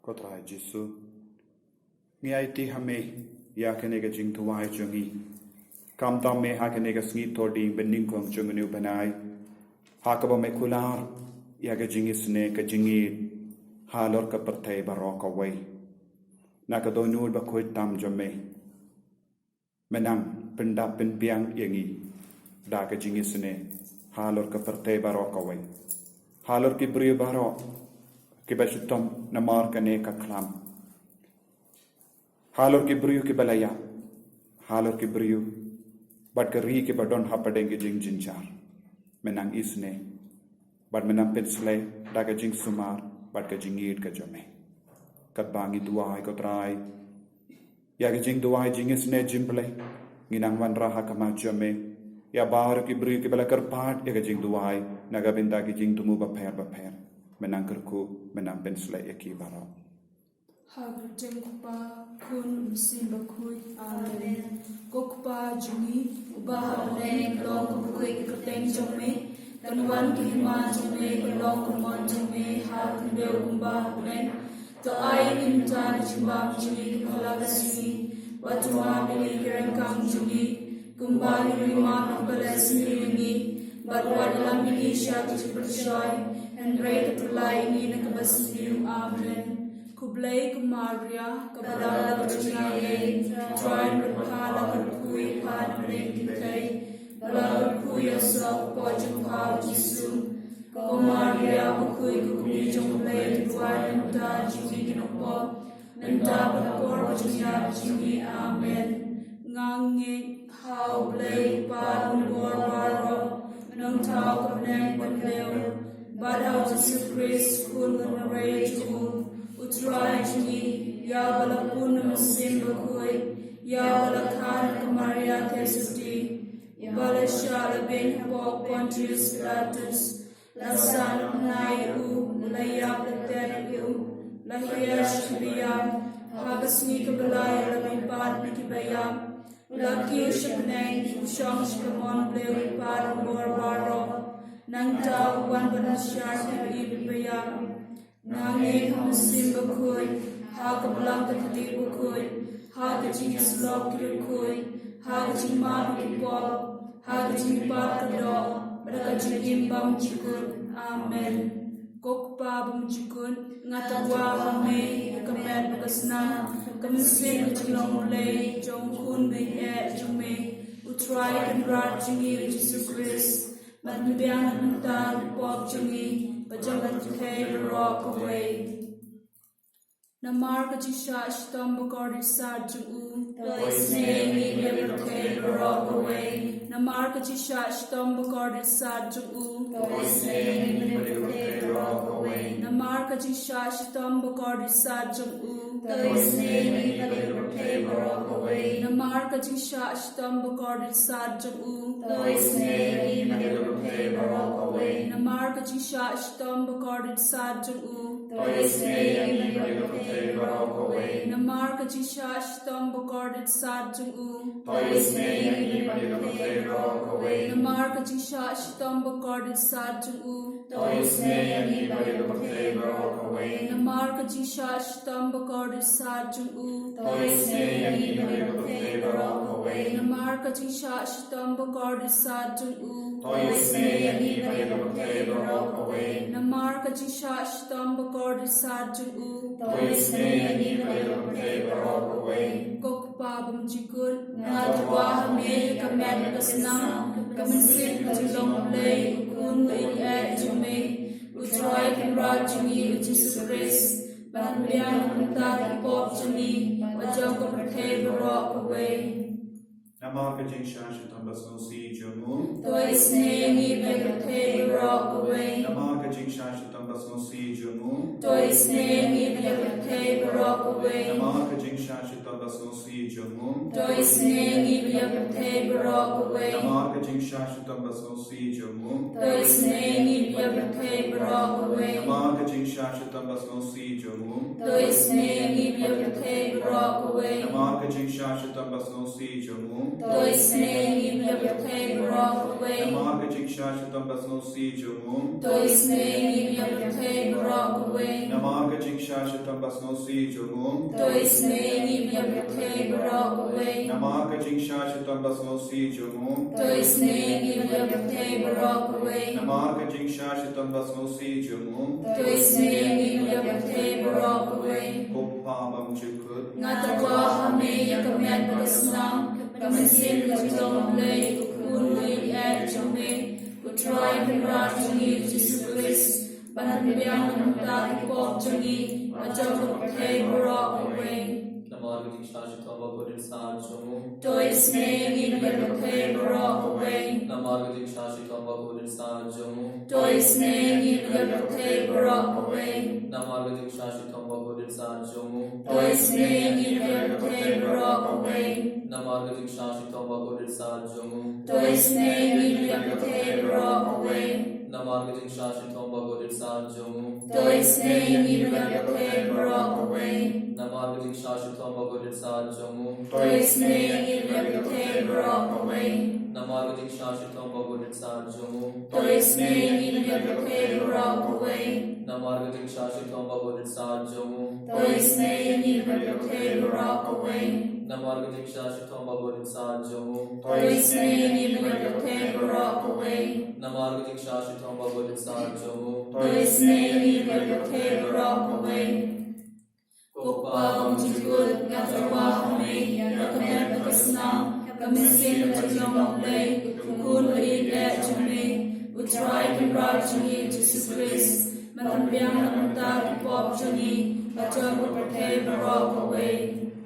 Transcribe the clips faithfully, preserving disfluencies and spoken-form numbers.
Ko Trai Jisu, ngi aiti ha me ïa kane ka jingduwai jong ngi. Khamtam me ha kane ka sngi Thohdieng banyngkong jong une u bnai, ha kaba me kular ïa ka jingisynei ka jingïeid halor ka pyrthei baroh kawei. Na ka dohnud bakhuid tam jong me, me nang pyndap pynbiang ïa ngi da ka jingisynei halor ka pyrthei baroh kawei, halor ki briew baroh kiba shitom namar kane ka khlam, halor ki briew kiba la ïap, halor ki briew bad ka ri kiba don hapdeng ki jingjynjar. Me nang isynei bad me nang pynslei da ka jingsumar bad ka jingïeid ka jong me. Katba ngi duwai, ko Trai, ïa ka jingduwai jingisynei jingblei, ngi nang wanrah ha khmat jong me ïa baroh ki briew kiba la kyrpad ïa ka jingduwai na ka bynta ki jingthmu bapher bapher. Me nang kyrkhu, me nang pynslei ïa ki baroh. Ha ka kyrteng u Kpa, Khun, Mynsiem Bakhuid. Amen. Ko Kpa jong ngi uba ha bneng, ka long ka bakhuid ka kyrteng jong me. Kan wan ka hima jong me, kan long ka mon jong me ha khyndew kumba ha bneng. To ai ïa ngi mynta ka jingbam jong ngi kaba la ka sngi, bad to map ïa ngi ki ryngkang jong ngi, kumba ngi ruh ngi map ïa kiba leh sniew ïa ngi. Bad wat ïalam ïa ngi sha ka jingpyrshoi, hynrei to pynlait ïa ngi na kaba sniew. Amen. Khublei ko Maria, kaba don la ka jingïaid, Trai u don bad pha, la ka kyrkhu ïa pha na pdeng ki kynthei, bad la ka kyrkhu ïa u msuk hapoh jong pha u Jisu. Ko Maria bakhuid, ka kmie jong U Blei, to duwai ïa ngi mynta jong ngi ki nongpop, mynta bad ha ka por ka jingïap jong ngi. Amen. Nga ngeit ha U Blei u Kpa u nongbor baroh, u nongthaw ka bneng bad ka dei, bad ha u Jisu Khrist u Khun u nongmarei jong u, u Trai jong ngi, ïa uba la pun da u Mynsiem Bakhuid, ïa uba la kha na ka Maria theisotti, ïa uba la shah la beiñ hapoh u Pontius Pilatus, la sah na bnai ïa u, la ïap, la ter ïa u, la hiar sha kiba ïap, ha ka sngi kaba lai la mihpat na kiba ïap, la kiew sha bneng, u shong sha kamon U Blei u Kpa u nongbor baroh. Nangta u wan ban lynshar ïa kiba ïap. Nga ngeit ha u Mynsiem Bakhuid, ha ka Balang Katholik bakhuid, ha ka jingïasyllok ki riewkhuid, ha ka jingmap ïa ki pop, ha ka jingpyrkhat ka doh, bad ha ka jingim bymjukut. Amen. Ko Kpa bymjukut, nga tyrwa ha me ïa ka met bad ka snam, ka mynsiem ka jinglong Blei jong u Khun baieit jong me, u Trai Kynrad jong ngi u Jisu Khrist, ban pynbiang na ka bynta ki pop jong ngi bad jong ka pyrthei baroh kawei. Namar ka jingshah shitom bakordit sat jong u, to isynei ïa ngi bad ïa ka pyrthei baroh kawei. Namar ka jingshah shitom bakordit sat jong u, to isynei ïa ngi bad ïa ka pyrthei baroh kawei. Namar ka jingshah shitom bakordit sat jong u, to isynei ïa ngi bad ïa ka pyrthei baroh kawei. Namar ka jingshah shitom bakordit sat jong u, to isynei ïa ngi bad ïa ka pyrthei baroh kawei. Namar ka jingshah shitom bakordit sat jong u, to isynei ïa ngi bad ïa ka pyrthei baroh kawei. Namar ka jingshah shitom bakordit sat jong u, to isynei ïa ngi bad ïa ka pyrthei baroh kawei. Namar ka jingshah shitom bakordit sat jong u, to isynei ïa ngi bad ïa ka pyrthei baroh kawei. Namar ka jingshah shitom bakordit sat jong u, to isynei ïa ngi bad ïa ka pyrthei baroh kawei. Namar ka jingshah shitom bakordit sat jong u, to isynei ïa ngi bad ïa ka pyrthei baroh kawei. Namar ka jingshah shitom bakordit sat jong u, to isynei ïa ngi bad ïa ka pyrthei baroh kawei. Ko Kpa bymjukut, nga tyrwa ha me ïa ka met bad ka snam, ka mynsiem ka jinglong Blei, u Khun baieit jong me, u Trai Kynrad jong ngi u Jisu Khrist, ban pynbiang na ka bynta ki pop jong ngi bad jong ka pyrthei baroh kawei. Namar ka jingshah shitom basngewsih jong u, to isynei ïa ngi bad ïa ka pyrthei baroh kawei. Namar ka jingshah shitom basngewsih jong u, to isynei ïa ngi bad ïa ka pyrthei baroh kawei. Namar ka jingshah shitom basngewsih jong u, to isynei ïa ngi bad ïa ka pyrthei baroh kawei. Namar ka jingshah shitom basngewsih jong u, to isynei ïa ngi bad ïa ka pyrthei baroh kawei. Namar ka jingshah shitom basngewsih jong u, to isynei ïa ngi bad ïa ka pyrthei baroh kawei. Namar ka jingshah shitom basngewsih jong u, to isynei ïa ngi bad ïa ka pyrthei baroh kawei. Namar ka jingshah shitom basngewsih jong u, to isynei ïa ngi bad ïa ka pyrthei baroh kawei. Namar ka jingshah shitom ba sngewsih jong u. To isynei ïa ngi bad ïa ka pyrthei baroh kawei. Namar ka jingshah shitom ba sngewsih jong u. To isynei ïa ngi bad ïa ka pyrthei baroh kawei. Namar ka jingshah shitom ba sngewsih jong u. To isynei ïa ngi bad ïa ka pyrthei baroh kawei. Ko Kpa bymjukut. Nga tyrwa ha me ïa ka met bad ka snam, ka mynsiem ka jinglong U Blei, U Khun uba ïeit jong me, U Trai Kynrad jong ngi U Jisu Khrist, ban pynbiang na ka bynta ki pop jong ngi, bad jong ka pyrthei baroh kawei. Namar ka jingshah shitom bakordit sat jong u. To isynei ïa ngi bad ïa ka pyrthei baroh kawei. Namar ka jingshah shitom bakordit sat jong u. To isynei ïa ngi bad ïa ka pyrthei baroh kawei. Namar ka jingshah shitom bakordit sat jong u. To isynei ïa ngi bad ïa ka pyrthei baroh kawei. Namar ka jingshah shitom bakordit sat jong u. To isynei ïa ngi bad ïa ka pyrthei baroh kawei. Namar ka jingshah shitom bakordit sat jong u. To isynei ïa ngi bad ïa ka pyrthei baroh kawei. Namar ka jingshah shitom bakordit sat jong u. To isynei ïa ngi bad ïa ka pyrthei baroh kawei. Namar ka jingshah shitom bakordit sat jong u. To isynei ïa ngi bad ïa ka pyrthei baroh kawei. Namar ka jingshah shitom bakordit sat jong u. To isynei ïa ngi bad ïa ka pyrthei baroh kawei. Namar ka jingshah shitom bakordit sat jong u. To isynei ïa ngi bad ïa ka pyrthei baroh kawei. Namar ka jingshah shitom bakordit sat jong u. To isynei ïa ngi bad ïa ka pyrthei baroh kawei. Ko Kpa bymjukut, nga tyrwa ha me ïa ka met bad ka snam, ka mynsiem ka jinglong U Blei, U Khun uba ïeit jong me, U Trai Kynrad jong ngi U Jisu Khrist, ban pynbiang na ka bynta ki pop jong ngi, bad jong ka pyrthei baroh kawei.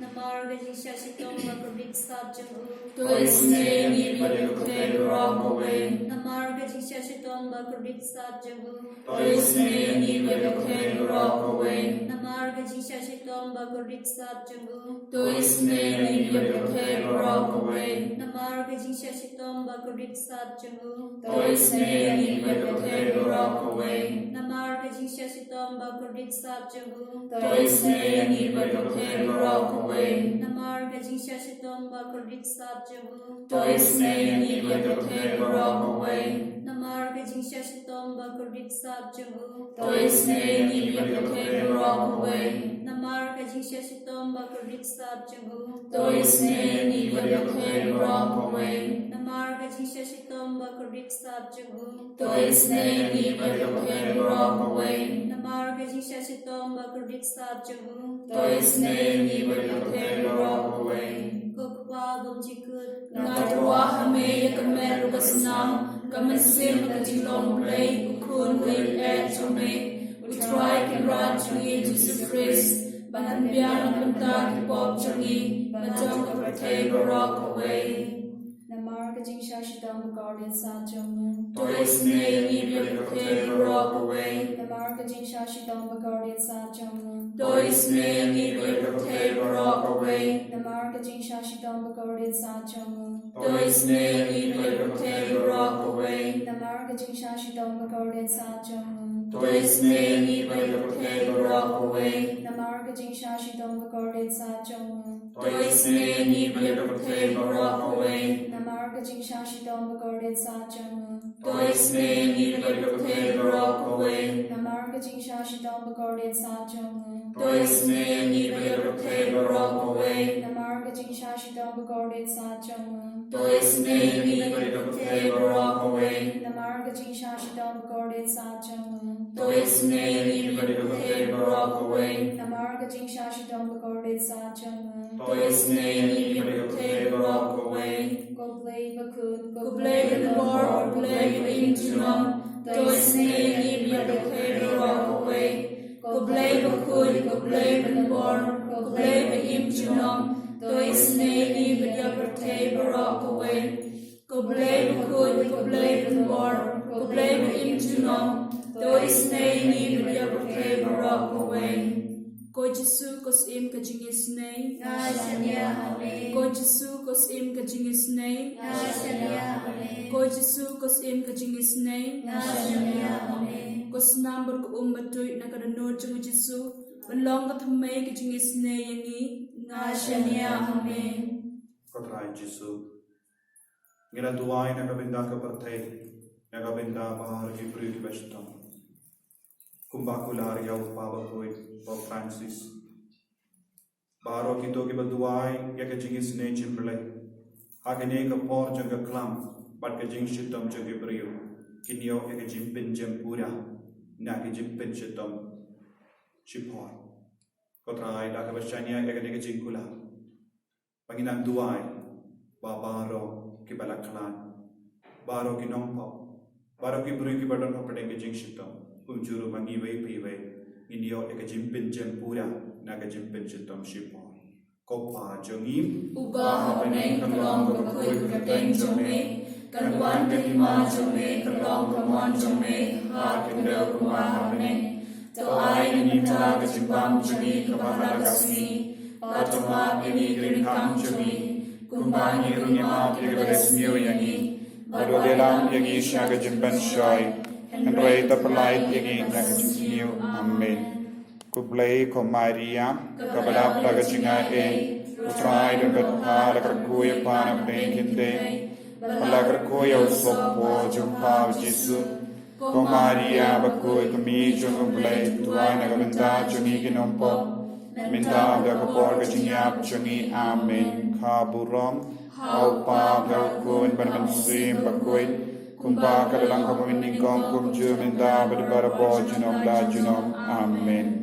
Namar ka jingshah shitom bakordit sat jong u. To isynei ïa ngi bad ïa ka pyrthei baroh kawei. Namar ka jingshah shitom bakordit sat jong u. To isynei ïa ngi bad ïa ka pyrthei baroh kawei. Namar ka jingshah shitom bakordit sat jong u. To isynei ïa ngi bad ïa ka pyrthei baroh kawei. Namar ka jingshah shitom bakordit sat jong u. To isynei ïa ngi bad ïa ka pyrthei baroh kawei. Namar ka jingshah shitom bakordit sat jong u. To isynei ïa ngi bad ïa ka pyrthei baroh kawei. Namar ka jingshah shitom bakordit sat jong u. To isynei ïa ngi bad ïa ka pyrthei baroh kawei. Namar ka jingshah shitom bakordit sat jong u. To isynei ïa ngi bad ïa ka pyrthei baroh kawei. Namar ka jingshah shitom bakordit sat jong u. To isynei ïa ngi bad ïa ka pyrthei baroh kawei. Namar ka jingshah shitom bakordit sat jong u. To isynei ïa ngi bad ïa ka pyrthei baroh kawei. Namar ka jingshah shitom bakordit sat jong u. To isynei ïa ngi bad ïa ka pyrthei baroh kawei. Ko Kpa bymjukut. Nga tyrwa ha me ïa ka met bad ka snam, ka mynsiem ka jinglong U Blei, U Khun uba ïeit jong me, U Trai Kynrad jong ngi U Jisu Khrist, ban pynbiang na ka bynta ki pop jong ngi, bad jong ka pyrthei baroh kawei. Namar ka jingshah shitom bakordit sat jong u. To isynei ïa ngi bad ïa ka pyrthei baroh kawei. Namar ka jingshah shitom bakordit sat jong u. To isynei ïa ngi bad ïa ka pyrthei baroh kawei. Namar ka jingshah shitom bakordit sat jong u. To isynei ïa ngi bad ïa ka pyrthei baroh kawei. Namar ka jingshah shitom bakordit sat jong u. To isynei ïa ngi bad ïa ka pyrthei baroh kawei. Namar ka jingshah shitom bakordit sat jong u. To isynei ïa ngi bad ïa ka pyrthei baroh kawei. Namar ka jingshah shitom bakordit sat jong u. To isynei ïa ngi bad ïa ka pyrthei baroh kawei. Namar ka jingshah shitom bakordit sat jong u. To isynei ïa ngi bad ïa ka pyrthei baroh kawei. Namar ka jingshah shitom bakordit sat jong u. To isynei ïa ngi bad ïa ka pyrthei baroh kawei. Namar ka jingshah shitom bakordit sat jong u. To isynei ïa ngi bad ïa ka pyrthei baroh kawei. Namar ka jingshah shitom bakordit sat jong u. To isynei ïa ngi bad ïa ka pyrthei baroh kawei. Ko Blei bakhuid, ko Blei banbor, ko Blei ba im junom. To isynei ïa ngi bad ïa ka pyrthei baroh kawei. Ko Blei bakhuid, ko Blei banbor, ko Blei ba im junom. To isynei ïa ngi bad ïa ka pyrthei baroh kawei. Ko Blei bakhuid, ko Blei banbor, ko Blei ba im junom, to isynei ïa ngi bad ïa ka pyrthei baroh kawei. Ko Jisu, ko Syiem ka jingisynei. Nga shaniah ha me. Ko Jisu, ko Syiem ka jingisynei. Nga shaniah ha me. Ko Jisu, ko Syiem ka jingisynei. Nga shaniah ha me. Ko snam bad ka um batuid na ka dohnud jong u Jisu, ban long ka thymmei ka jingisynei ïa ngi. Nga shaniah ha me. Ko Trai Jisu, ngi la duwai na ka bynta ka pyrthei, na ka bynta baroh ki briew kiba shitom. Kumba kular ïa u Papa Bakhuid Pope Francis. Baroh kito kiba duwai ïa ka jingisynei jong U Blei ha kane ka por jong ka khlam bad ka jingshitom jong ki briew kin ïoh ïa ka jingpynjem pura na ka jingpynshitom shipor. Ko Trai, da kaba shaniah ïa kane ka jingkular, ba ngi nang duwai ba baroh kiba la khlad, baroh ki nongpop, baroh ki briew kiba don hapdeng ka jingshitom, kumjuh ruh ma ngi iwei pa iwei, ngin ïoh ïa ka jingpynjem pura na ka jingpynshitom shipor. Ko Pa jong ngi uba ha bneng, ka long ka bakhuid ka kyrteng jong me, kan wan ka hima jong me, kan long ka mon jong me ha ka khyndew kumba ha bneng. To ai ngi mynta ka jingbam jong ngi kaba ha ka sngi, bad to map ïa ngi ki riewkam jong ngi, kumba ngi ruh ngi map ïa kiba ïasniew ïa ngi, bad wat ïalam ïa ngi sha ka jingpynshoi, hynrei to pynlait ïa ngi na ka jingsniew. Amen. Khublei ko Maria, kaba dap da ka jingaiei, U Trai u don bad pha, la kyrkhu ïa pha na pdeng ki khyndai, bad la kyrkhu ïa u sohpop jong pha u Jisu. Ko Maria bakhuid, ka kmie jong U Blei, duwai na ka bynta jong ngi ki nongpop, mynta bad ha ka por ka jingïap jong ngi. Amen. Ka burom ha u Pa, ha u Khun bad ha u Mynsiem Bakhuid, kumba ka la long ha kaba mynnyngkong, kumjuh mynta bad barabor junom la junom. Amen.